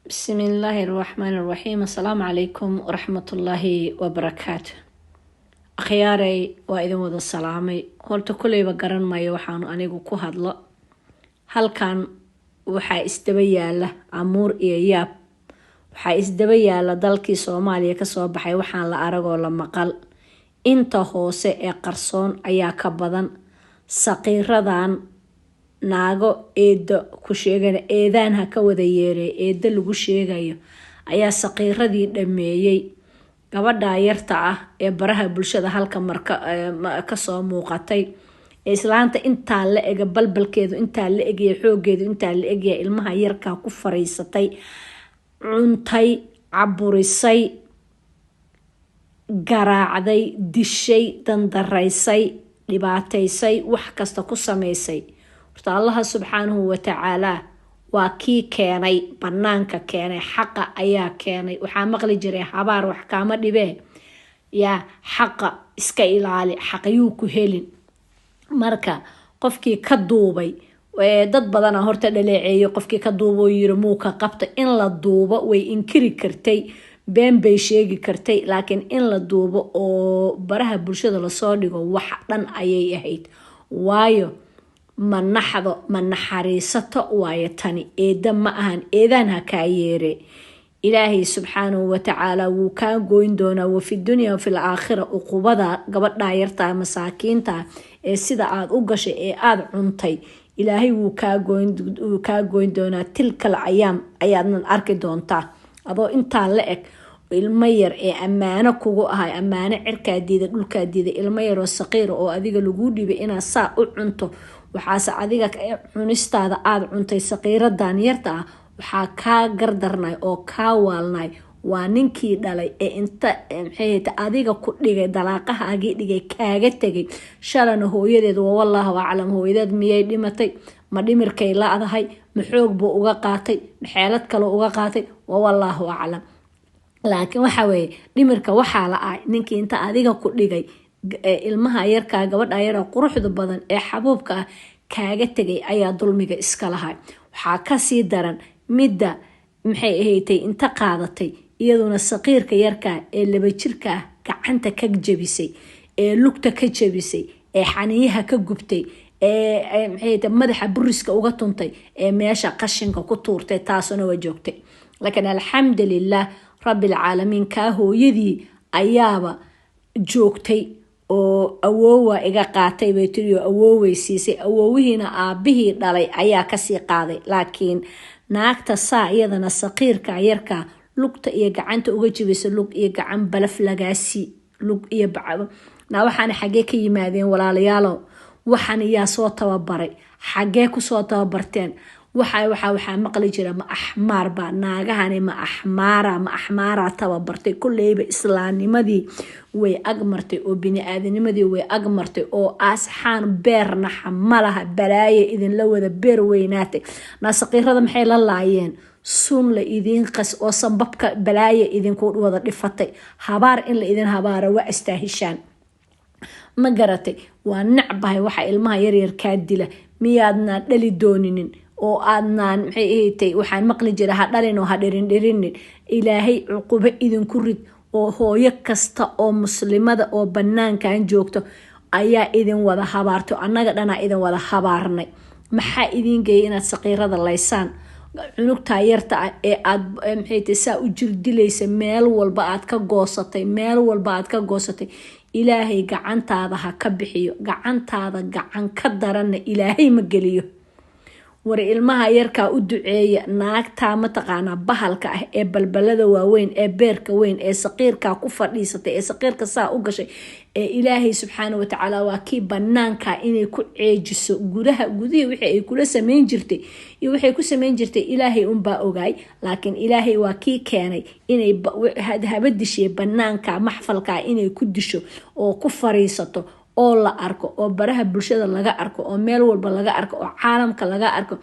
Bismillaahi raxmaani raxiim. Assalaamu calaykum waraxmatullaahi wabarakaatu. Akhyaaray, waa idin wada salaamay. Horta kuleyba garan mayo waxaanu anigu ku hadlo. Halkan waxaa isdaba yaala amuur iyo yaab. Waxaa isdaba yaala dalkii Soomaaliya kasoo baxay waxaan la aragoo la maqal. Inta hoose ee qarsoon ayaa ka badan. Saqiiradan naago eedo ku sheegana, eedaan ha ka wada yeerey, eedo lagu sheegayo ayaa saqiiradii dhameeyey. Gabadha yarta ah ee baraha bulshada halka marka kasoo muuqatay ee islaanta intaa la ega, balbalkeedu intaa la egaya, xoogeedu intaa la egaya, ilmaha yarkaa ku fariisatay, cuntay, caburisay, garaacday, dishay, dandaraysay, dhibaataysay, wax kasta ku sameysay. Horta Allaha subxaanahu watacaalaa waa kii keenay, banaanka keenay, xaqa ayaa keenay. Waxaa maqli jiray: "Habaar wax kaama dhibee, yaa xaqa iska ilaali, xaqyuu ku helin." Marka qofkii ka duubay, dad badana horta dhaleeceeyay qofkii ka duubo, yiri muuka qabta. In la duubo way inkiri kartay, been bay sheegi kartay, laakiin in la duubo oo baraha bulshada lasoo dhigo wax dhan ayay ahayd. Waayo, ma naxdo, ma naxariisato? Waayo, tani eeda ma ahan, eedaan ha kaa yeere. Ilaahay subxaanahu watacaala wuu kaa goyn doonaa, wafi dunya wafi laakhira. Uqubada gabadhaa yartaa masaakiinta ee sida aada u gashay ee aada cuntay, Ilaahay wuu kaa goyn doonaa. Tilkal ayaam ayaadna arki doontaa adoo intaa la eg, ilmo yar ee ammaano kugu ahay, ammaano cirkaa diida, dhulkaa diida, ilmo yaroo saqiira oo adiga laguu dhibay inaad saa u cunto. Waxaase adiga cunistaada aada cuntay saqiiradan yarta ah, waxaa kaa gardarnay oo kaa waalnay waa ninkii dhalay ee inta maxay adiga ku dhigay, dalaaqahaagii dhigay, kaaga tegay shalana. Hooyadeed, wallaahu aclam, hooyadeed miyay dhimatay? Ma dhimirkay la-dahay? Ma xoog buu uga qaatay? Ma xeelad kale uga qaatay? Wallaahu aclam. Laakiin waxa weeye, dhimirka waxaa la ahay ninkii inta adiga ku dhigay, ilmaha yarkaa, gabadha yara quruxda badan ee xabuubka ah kaaga tegay ayaa dulmiga iska lahay. Waxaa kasii daran midda maxay ahatay inta qaadatay, iyaduna saqiirka yarkaa ee 2 jirka ah gacanta ka jabisay, ee lugta ka jabisay, ee xaniyaha ka gubtay, ee maxay madaxa buriska uga tuntay, ee meesha qashinka ku tuurtay. Taasuna waa joogtay. Laakiin alxamdulilah rabbilcaalamiin, kaa hooyadii ayaaba joogtay oo "Awoowa iga qaatay" bay tiri, oo awooway siisay. Awoowihiina aabihii dhalay ayaa kasii qaaday. Laakiin naagta saa iyadana saqiirka yarka lugta iyo gacanta uga jibisa, lug iyo gacan balaf lagaasi, lug iyo naa. Waxaana xaggee ka yimaadeen, walaalayaalo? Waxaan yaa soo tababaray? Xaggee kusoo tababarteen? Waxaa maqli jira: "Ma axmaarba naagahani? Ma axmaara? Ma axmaaraa tababartay?" Kolleyba islaamnimadii way agmartay oo bini-aadanimadii way agmartay oo asxaan beernaxa malaha. Balaaye idinla wada beer weynaatay. Naasaqiirada maxay la laayeen? Sun la idiin qas oo sanbabka balaaye idinku wada dhifatay. Habaar in la idin habaara waa astaahishaan. Ma garatay? Waa necbahay waxa ilmaha yaryar kaa dila. Miyaadnaan dhali dooninin oo aadnaan maxay ahatay? Waxaan maqli jira: "Ha dhalin oo ha dhirindhirinin." Ilaahay cuqubo idinku rid oo hooyo kasta oo muslimada oo banaankan joogto ayaa idin wada habaarto. Annaga dhanaa idin wada habaarnay. Maxaa idiin geeyay inaad saqiirada laysaan? Cunugtaa yarta ah ee aad maxay saa u jirdilaysa, meel walba aad ka goosatay, meel walba aad ka goosatay, Ilaahay gacantaada ha ka bixiyo. Gacantaada gacan ka daranna Ilaahay ma geliyo. War ilmaha yarkaa u duceeya. Naagtaa mataqaanaa bahalka ah ee balbalada waaweyn, ee beerka weyn, ee saqiirkaa ku fadhiisatay, ee saqiirka saa u gashay, ee Ilaahay subxaana watacaala waa kii banaanka inay ku ceejiso. Gudaha, gudihii wixii ay kula sameyn jirtay iyo waxay ku sameyn jirtay, Ilaahay unbaa ogaay. Laakiin Ilaahay waa kii keenay inay haba dishay banaanka maxfalka, inay ku disho oo ku fariisato oo la arko oo baraha bulshada laga arko oo meel walba laga arko oo caalamka laga arko.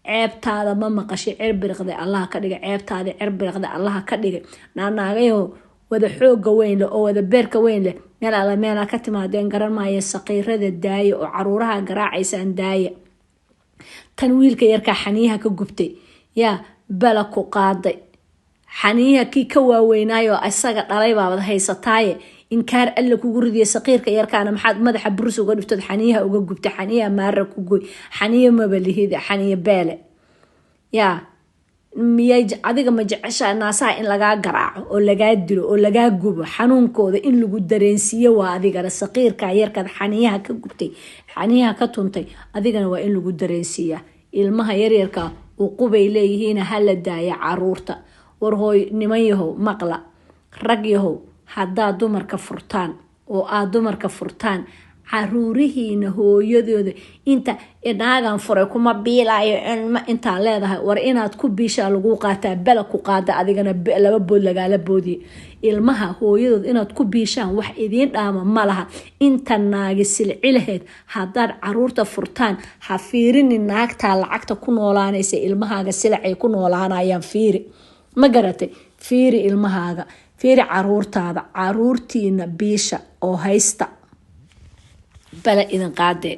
Ceebtaada ma maqashay? Cirbiriqda Allaha ka dhigay. Ceebtaada cirbiriqda Allaha ka dhigay. Naanaagayaho wada xooga weyn leh oo wada beerka weyn leh, meel alla meelaa ka timaadeen garan maayo. Saqiirada daaya oo caruuraha garaacaysaan daaya. Tan wiilka yarkaa xaniyaha ka gubtay, yaa bala ku qaaday. Xaniyaha kii ka waaweynaayo isaga dhalay baabad haysataaye. Inkaar Alla kugu ridiya. Saqiirka yarkaana maxaad madaxa burus uga dhiftood xaniyaha uga gubta? Xaniyaha maara ku goy, xaniyo mabalihida, xaniyo beele. Yaa miyay adiga ma jeceshaa naasaha in lagaa garaaco oo lagaa dilo oo lagaa gubo? Xanuunkooda in lagu dareensiiyo waa adigana. Saqiirka yarkaad xaniyaha ka gubtay, xaniyaha ka tuntay, adigana waa in lagu dareensiiyaa. Ilmaha yaryarka uqubay leeyihiin, hala daaya caruurta. War hooy, niman yahow, maqla. Rag yahow, haddaad dumarka furtaan oo aad dumarka furtaan, caruurihiina hooyadooda inta naagan furay kuma biilaayo intaa leedahay. War inaad ku biishaa lagu qaataa, bela ku qaada, adigana laba bood lagaala boodiye. Ilmaha hooyadood inaad ku biishaan wax idiin dhaama ma laha. Inta naagi silci lahayd haddaad caruurta furtaan, ha fiirinin naagtaa lacagta ku noolaanaysa. Ilmahaaga silacay ku noolaanayaan fiiri. Ma garatay? Fiiri ilmahaaga, fiiri caruurtaada. Caruurtiina biisha oo haysta, bala idin qaadee.